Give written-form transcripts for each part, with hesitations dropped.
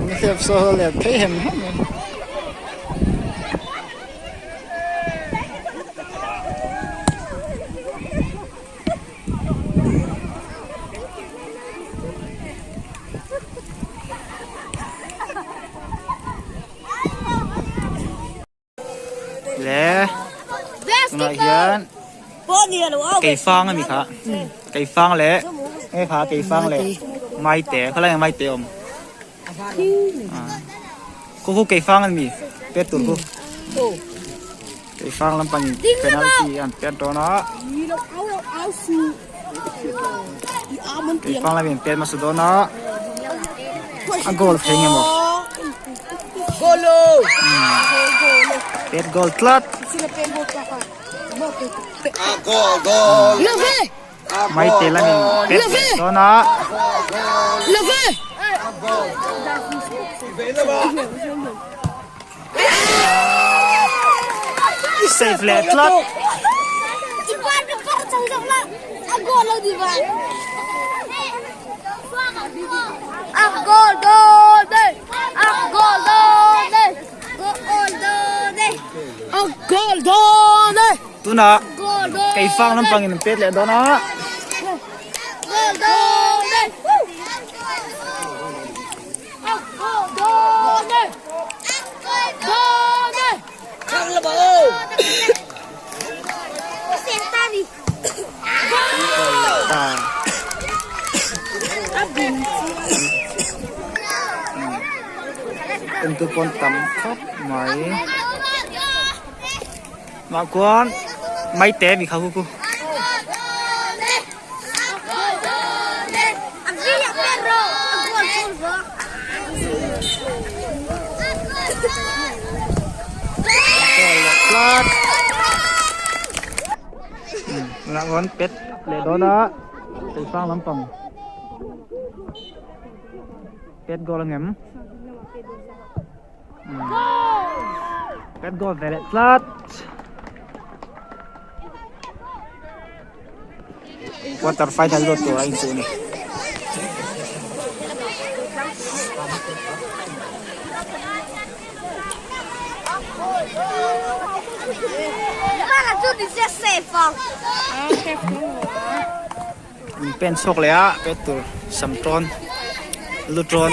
Nihliap saw leh phei hem hem mai. Le tunah hian keifang a ni kha keifang leh nge kha keifang leh maite khawlai ah maite a awm khu khu keifang a ni pet tur khu keifang lampang in penalty an pet dawn a keifang lamin pet hmasa dawn a a goal thei nge maw pet goal tlat maite lamin pet leh dawn a. Save leh tlat. Tunah keifang lampangin an pet leh dawn a. Entu pawn tam khawp mai mah khuan maite mi kha khu. Tunah chuan pet leh dawn a keifang lampang pet goal ang em pet goal ve leh tlat. Quarter final lut tur a inchuh a ni. An pen chhuak leh a pet tur sam tawn lu tawn.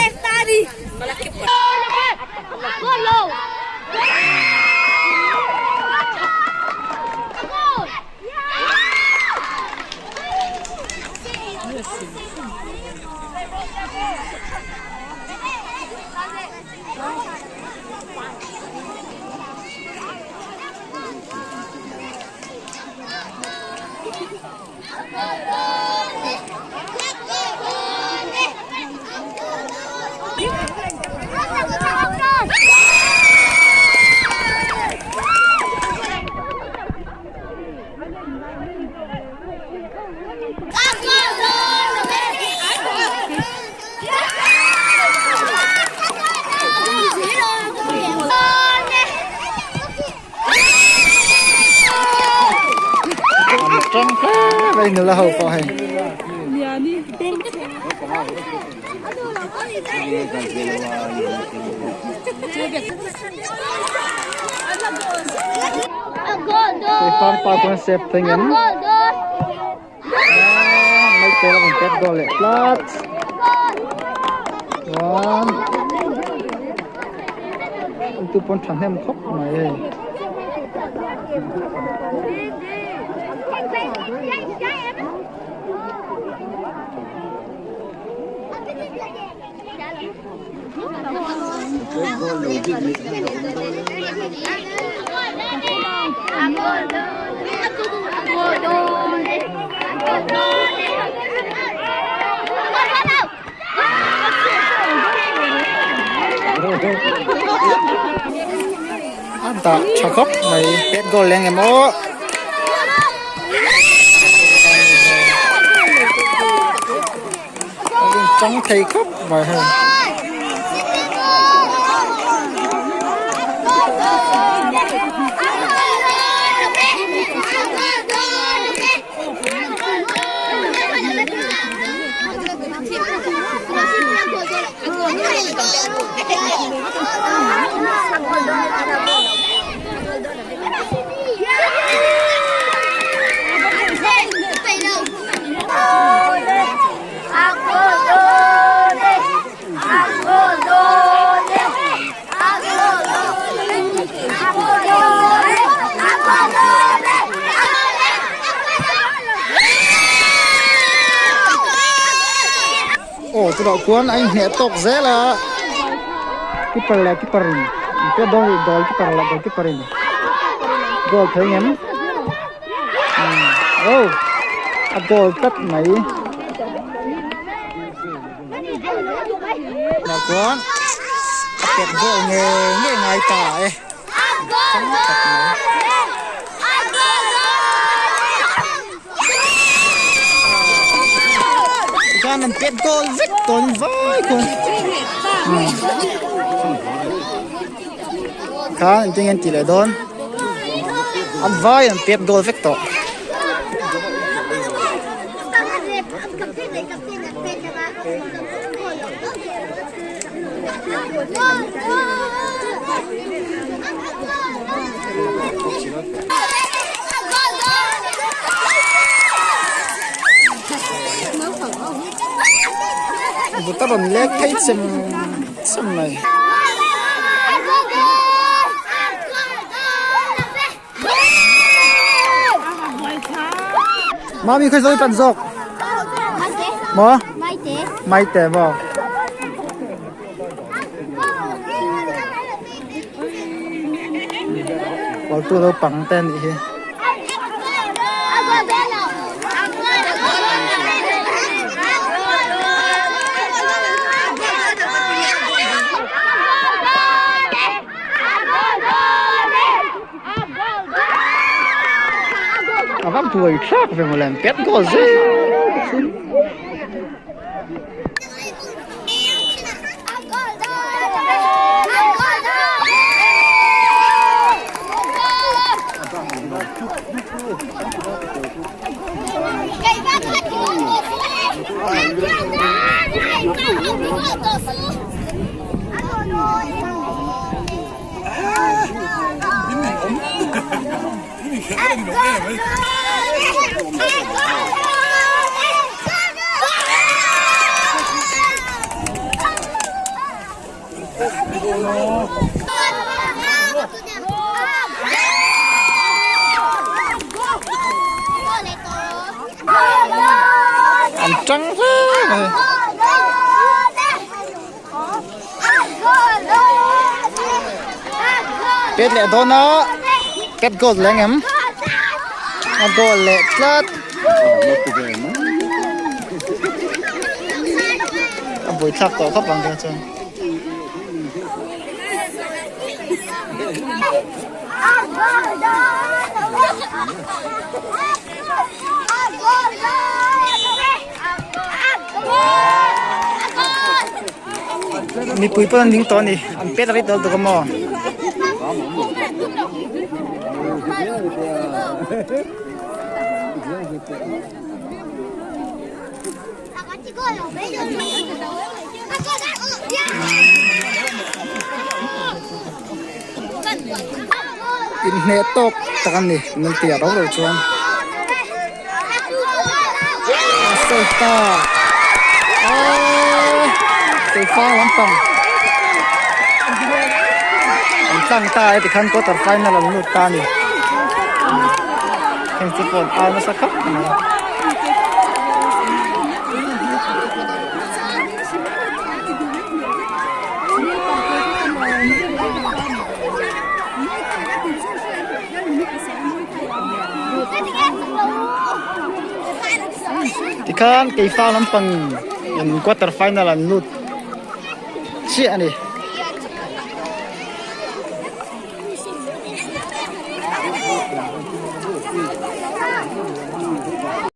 An tang hle mai nula ho pawh hei. Keifang pa chuan sep thei ngem. Mai te lam pet goal leh tlat. Chuan tu pawn thahnem khawp mai hei. A dah tha khawp mai pet goal leng em aw. Chang thei khawp mai hei. Aw chutah khuan a inhneh tawk zel a keeper leh keeper in pet dawn a ni goal keeper leh goal keeper in goal thei ngem oh a goal tlat mai tah chuan a pet goal ngei ngei ngai ta e chang tak mai. Tikhan an pet goal vek tawn vai khawn khan engtin nge an tih leh dawn an vai an pet goal vek tawh. Vut a rawn lek phei chem chem mai. Mami khawi zawi tan zawk maw maite maw Pautu naupang te anih hi. A va buai thlak ve mawle an pet goal zel bawk si. An tang hle mai. Pet leh dawn a pet goal leh ang em a goal leh tlat a buai thlak tawh khawp ang kha chuan. Mipui pawh an ding tawh a ni an pet rei tawh lutuk a maw. Inhneh tawk tak a ni penalty ah rau rau chuan a save ta aaa keifang lampang an tlang ta e tikhan quarter final an lut ta a ni heng chu pawh an au nasa khawp mai. Tikhan Keifang lampang in quarter final an lut chiah a ni.